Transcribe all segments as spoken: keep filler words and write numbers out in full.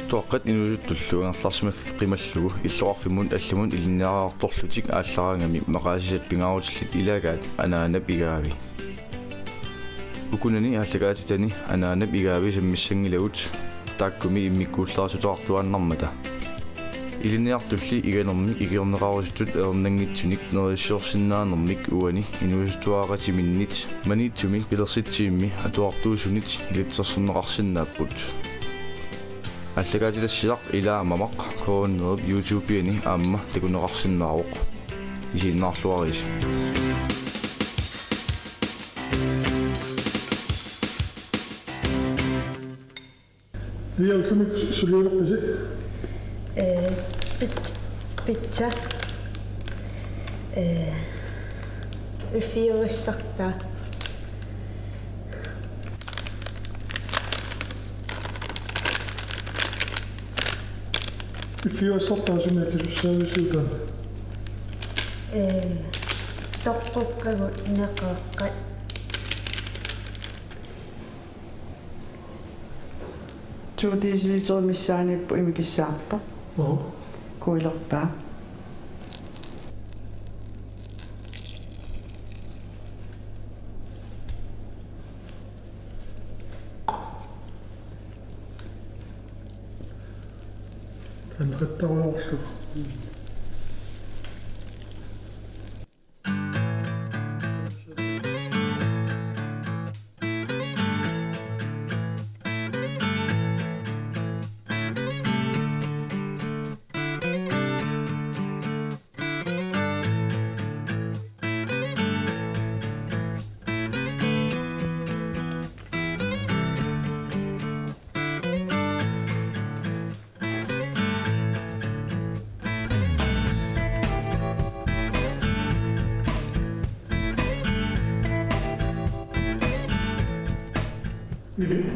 Inuusuttuaqqat inuusuttullu angerlarsimaffik qimallugu illoqarfimmut allamut ilinniartorlutik aallaraangami maqaasisat pingaarutillit ilaagaat anaanap igaavi. Ukunani aallakaatitani anaanap igaavi sammissanngilagut taakkumi immikkuullarissuteqartuaannarmata. Ilinniartulli iganermik ikiorneqarusutut ajornanngitsunik neriussiorsinnaanermik uani inuusuttuaqatiminnit Maniitsumi pilersitsivimmi atuartuusunit ilitsersorneqarsinnaapput. Aallakaatitassiaq ilaa mamaq K N-erip YouTube-iani aamma takuneqarsinnaavoq. Isiginnaarluarisi. Pia, ullumikkut sulialerpisi? Ee, pit-, pitsa. Ee, uffiugassartaa. Uffiugassartaa sumi akisussaavisigit? Ee, toqqukkagut neqeeqqat. To deciliter missaaniippoq imikissaartoq. Joo. Kuilerpaa. Tanqattarujoorlugu.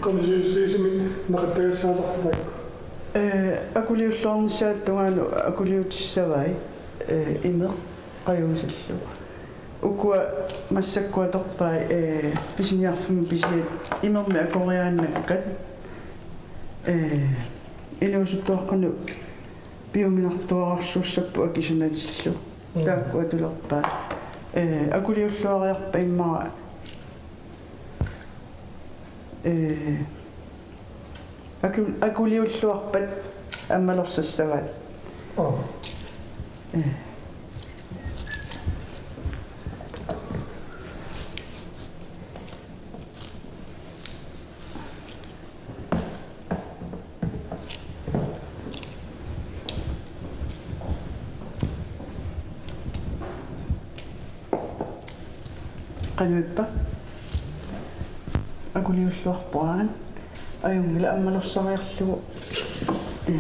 Qanoq siusiisimi naqattagassaasarpakka? Ee, akuliulluarnissaata tungaanut akuliutissavai, ee, imeq qajuusillu. Ukua massakkut atorpai, ee, pisiniarfimmi pisiat imermik akoriaannakkat, ee, inuusuttuaqqanut piuminartuararsuussapput akisunatillu. Mm. Taakku atulerpaat. Ee, akuliulluariarpat immaqa, ee, aku-, akuliulluarpat ammalorsassavaat. Oo. Ee. Qanoq ippa? Akuliulluarpoq aana. Ajunngilaq, ammalorsariarlugu. Ee.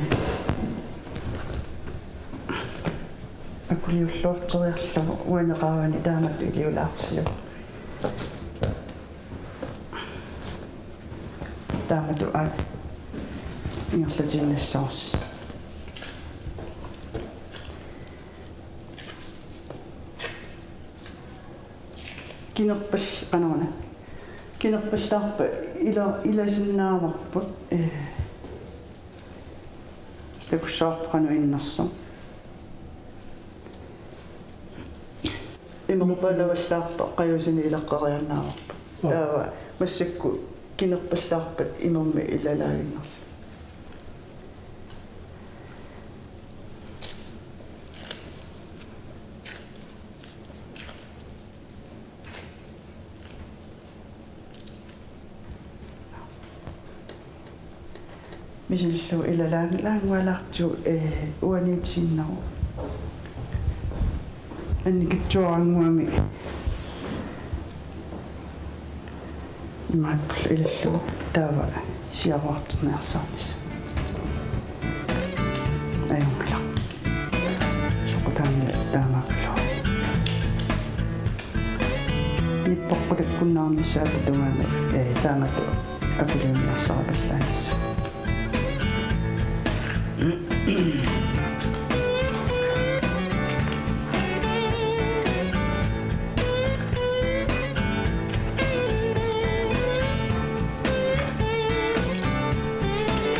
Akuliulluarteriarlugu uani qaavani taamatut iliulaarsiuk. Taamatut aat ingerlatiinnassavarsi. Kinerpal-, qanoruna. Kinerpallaarpat ila-, ilasinnaavarput, ee, takussavarput qanoq innersoq. Imerpalavallaarpat qajusinik ilaqqeriaannaavarput. Joo. Taava massakkut kinerpallaarpat imermik ilalaaginnarlugu. Misillugu ilalaanngualaartigu, ee, uaniitsiinnaruk. Annikitsuarannguamik. Imaattorlu ilallugu taava siaruartorniarsaarnissaq. Ajunngilaq. Soqutaani taamaakkaluarpoq. Nippoqqutakkunnaarnissaata tungaanut, ee, taamatut akuliunniarsaripallaanissaq.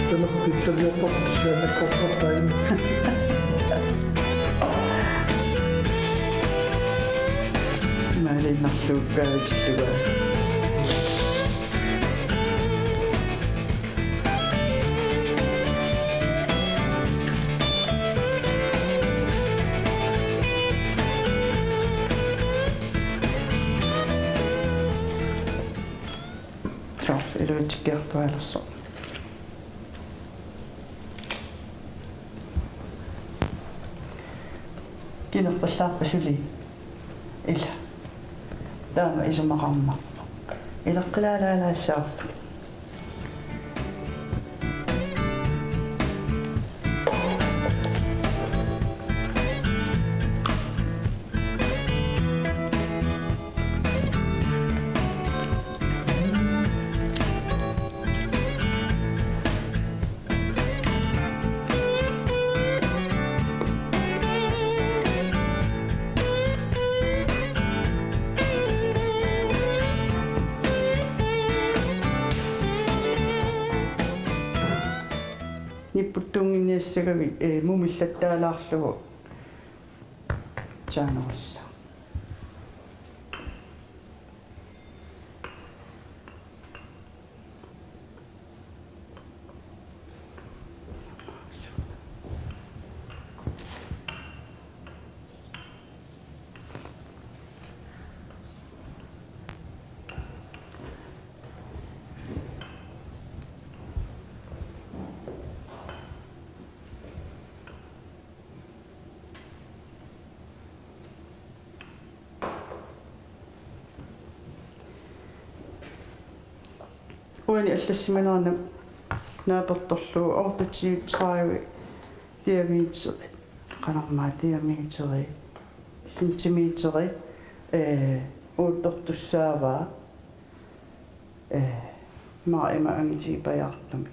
Tamakku Maaliinnarluukkaavillunga. Soorlu iluatsikkiartuaalersoq. Kinerpallaarpa suli? Ila. Taama isumaqarnarpoq. Ilaqqilaalaalaassavarput. Nipputtuunnginiassagavit, ee, mumillattaalaarlugu taanerussa. Uani allassimanerani naapertorlugu otteogtyve tredive diameter, qanormaa diameteri, centimeteri, ee, uuttortussaavaa, ee, maanna ima angitigipajaartumik.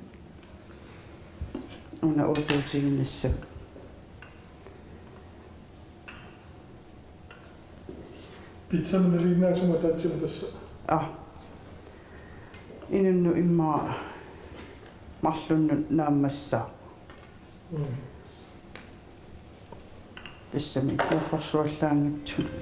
Una uuttuutiginnassavat. Pizzamik nalinginnaasumik ataatsimut tassa. Aa. Inunnut immaqa marlunnut naammassaaq. Mm. Tassami ikiorsuallaanngitsumik.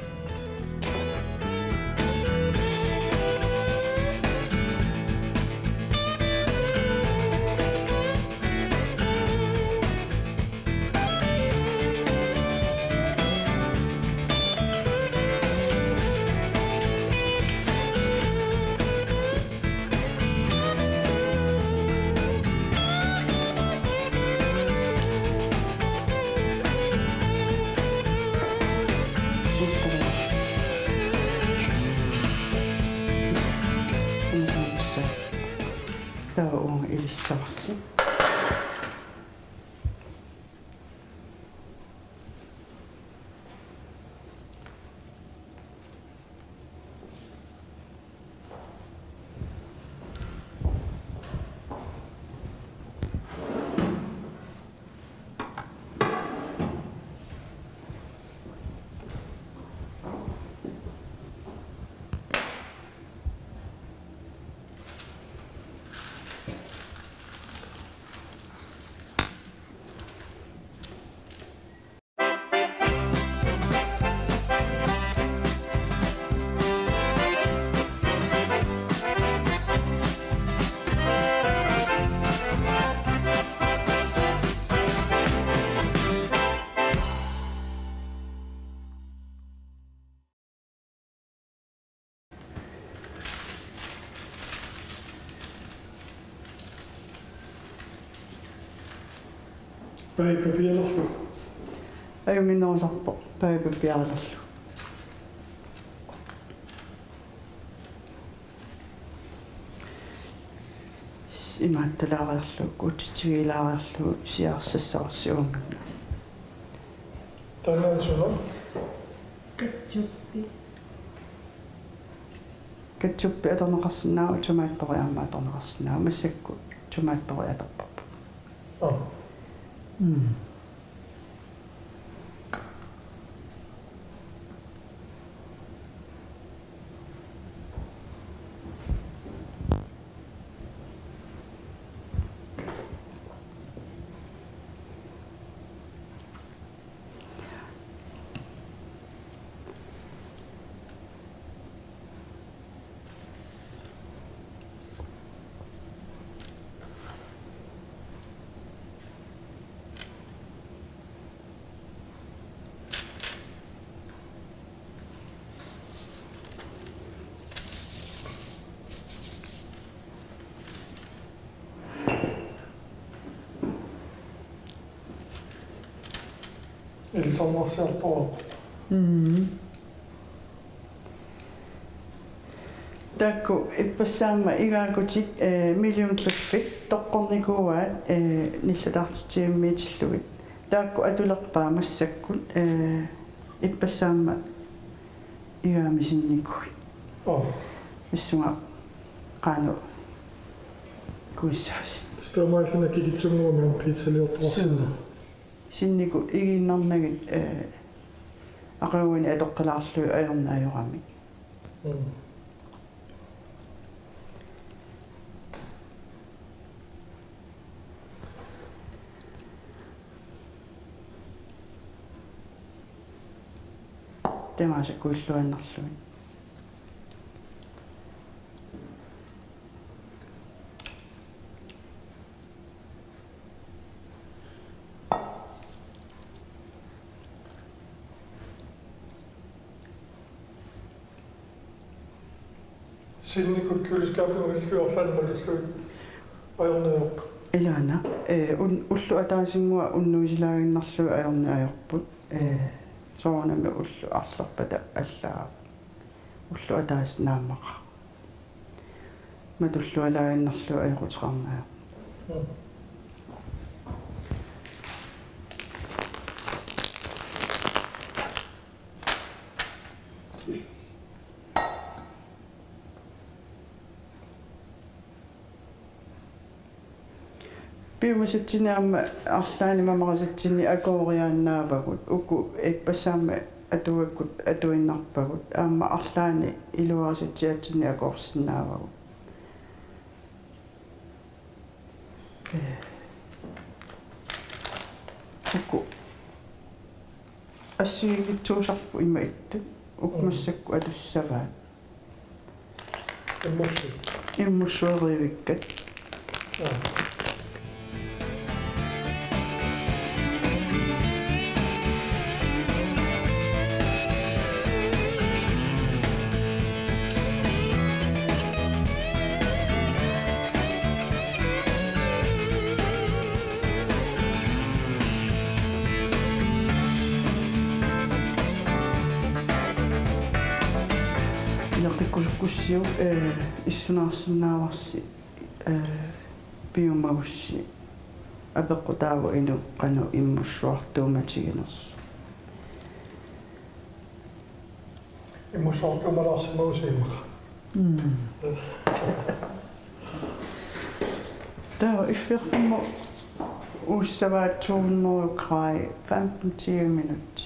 Taava uunga ilissavarsi. Paipaapialerlu. Ajuminnerusarpoq paipaapialerlu. Imaattulaareerlugu, kutitivilaareerlugu siaarsassarsiuunga. Taanna suna? Ketchupi. Ketchupi atorneqarsinnaavoq, tomatpori aamma atorneqarsinnaavoq, massakkut tomatpori atorparput. Aa. Mm. Ilsarnarsiartoraarput. Mm. Taakku ippassaammat igaakutik, eh, millionpiffik toqqornikuuaat, eh, nillutartitsivimmiitillugit. Taakku atulerpaat massakkut, eh, ippassaammat igaammi sinnikuit. Oh. Issunga qanoq kuissavasi. Taamaalluna kikitsunnguamik pizzaliortoqarsinnaavoq. Sinnikut igiinnarnagit, eh, aqaguani atoqqilaarlugit ajorneq ajoramik. Mm. Tamaasa kuilluinnarlugit. Sinnikut køleskabimut illuarlaanut matulluit ajorneq ajorput. Ilaana, eh, un-, ulloq ataasinngua unnuisilaaginnarlugit ajorneq ajorput. Eh, soorunami ulloq arlerpata allaat. Ulloq ataaseq naammaqaaq. Matullualaaginnarlugit ajoquteqarneq ajorput. Mm. Piumasatsinni aamma arlaanni mamarisatsinni akooriaannaavagut, uku ippassaammat atuakkut atuinnarpagut, aamma arlaanni iluarisatsiatsinni akoorsinnaavagut. Eh. Uku assigiinngitsuusarput ima ittut, uku Mm. massakkut atussavaat. Immussu. Immussuerivikkat. Aa. Ileqqikkusukkussiuk, eh, issunaarsinnaavarsi, eh, piumagussi apeqqutaavoq inuk qanoq immussuartuumatiginersoq. Immussuartuumalaarsimagussi immaqa. Mm. Taava iffiortumut uussavaat to hundrede grader femten tyve minutter.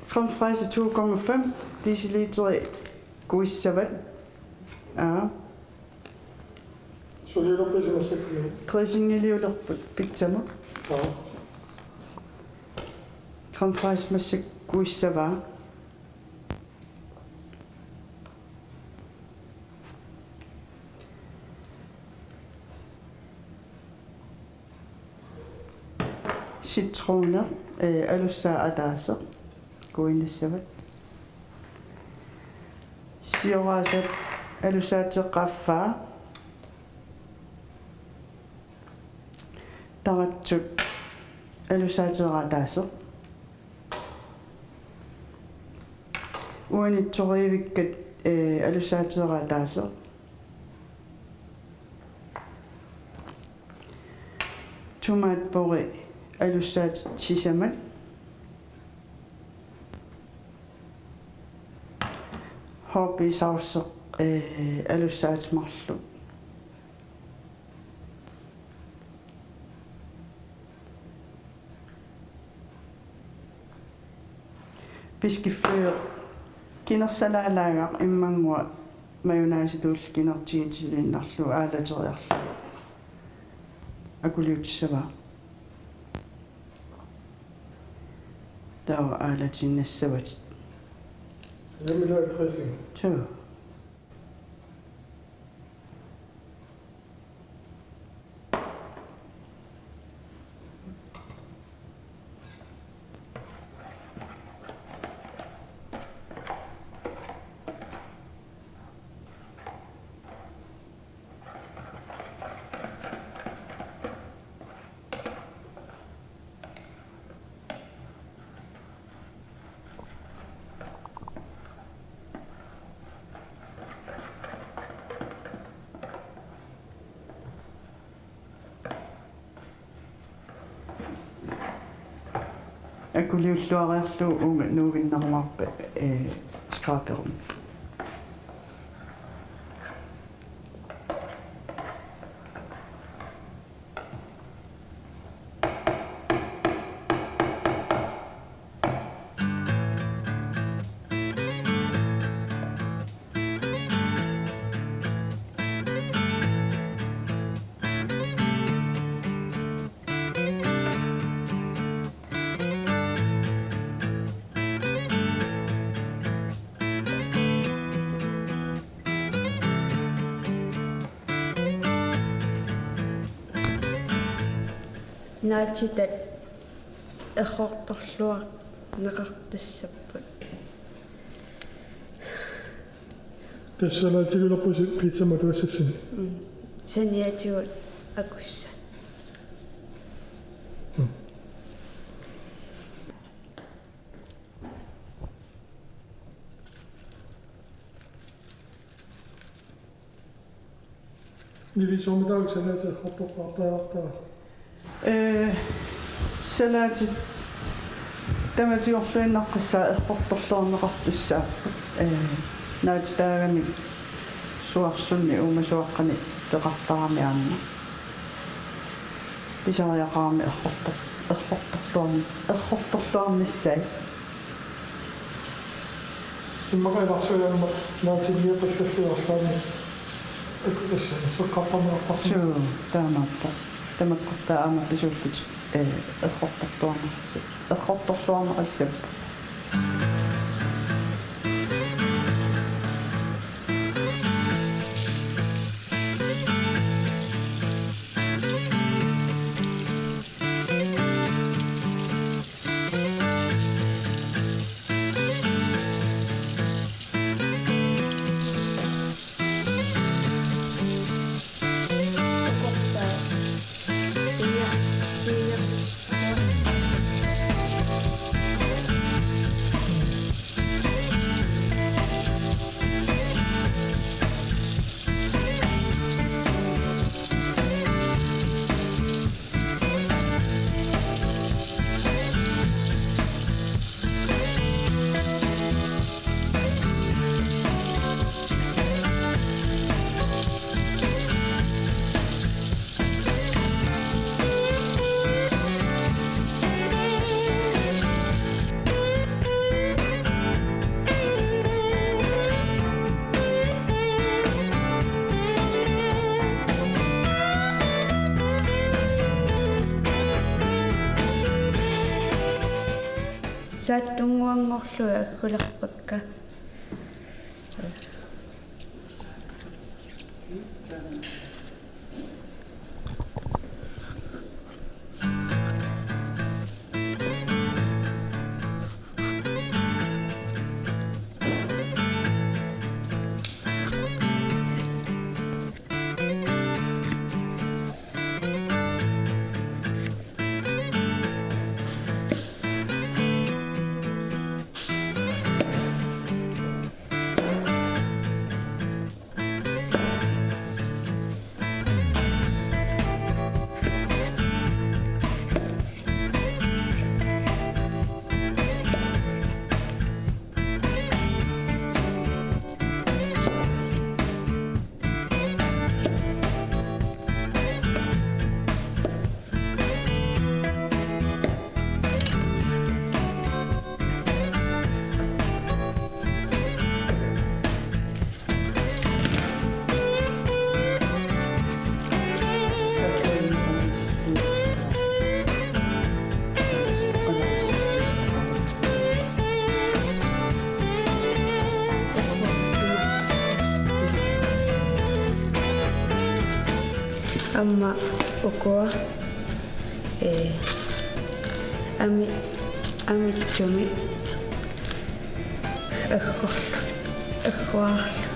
Crème fraîche to komma fem deciliter kuissavat. Aa. Suliulerpisi massakkut? Dressingiliulerput pitsamut. Aa. Crème fraîche massakkut kuissavaa. Citroni, eh, alussaa ataaseq kuinnissavat. Sioraasat alussaateeqqat affaa. Taratsut alussaateeraq ataaseq. Uanitsoriivikkat, eh, alussaateeraq ataaseq. Tomatpurri alussaatit sisamat. Hård B sauce, eh, alussaatit marluk. Piskiffiup kinersalaalaagaq immannguaq mayonnaisitulli kinertigitiliinnarlugu aalateriarlugu akuliutissavaa. Taava aalatiinnassavatit. Hjemmelavet dressing. Suu. Akuliulluariarlugu uunga nuuginnarumaarpat, ee, skraberumik. Naatitat errortorluarneqartussapput. Tassa salaatigilerpusi pizzamik atugassassinni. Mm. Saniatigut akussat. Mm. Nivi, soormitaava salaatit errortortartariaqartaraat? Ee, salaatit tamatiorluinnaqqissaaq errortorluarneqartussaapput. Ee, naatitaagamik suarsunni uumasuaqqani peqartarami aamma. Pisariaqarami errortor-, errortorluarn-, errortorluarnissaat. Immaqa ilarsuiamma naatiliaqassallu arlaanni. Ikkutassaani seqqartarneqartarsi. Suu, taamaappoq. Tamakkortaa aamma pisuullutik, ee, errortorluarneqassa-, errortorluarneqassapput. Saattunnguanngorlugit aggulerpakka. Aamma ukua, ee, ami-, amitsumik aggu-, agguarlu.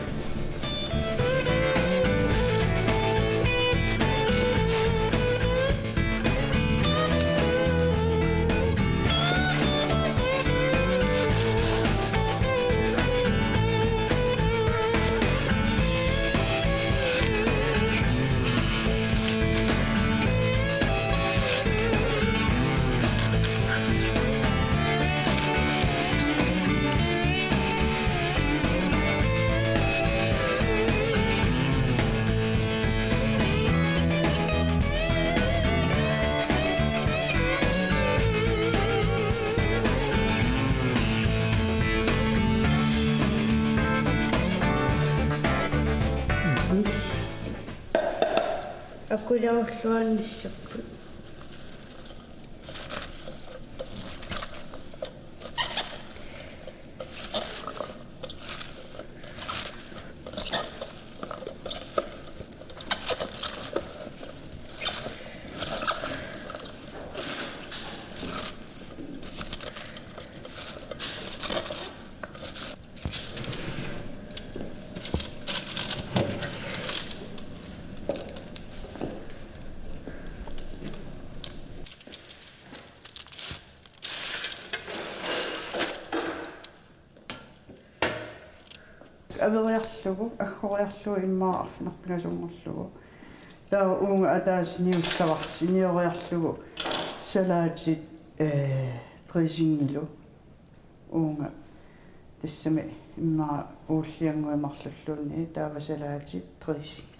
Akulerulluarnissapput. Averiarlugu, aggoriarlugu immaqa arfineq-pingasunngorlugu. Taava uunga ataaseq niussavarsi, nioriarlugu salaatit, ee, dressingilu. Uunga tassami immaqa uulliannguit marlulluunniit taava salaatit dressing.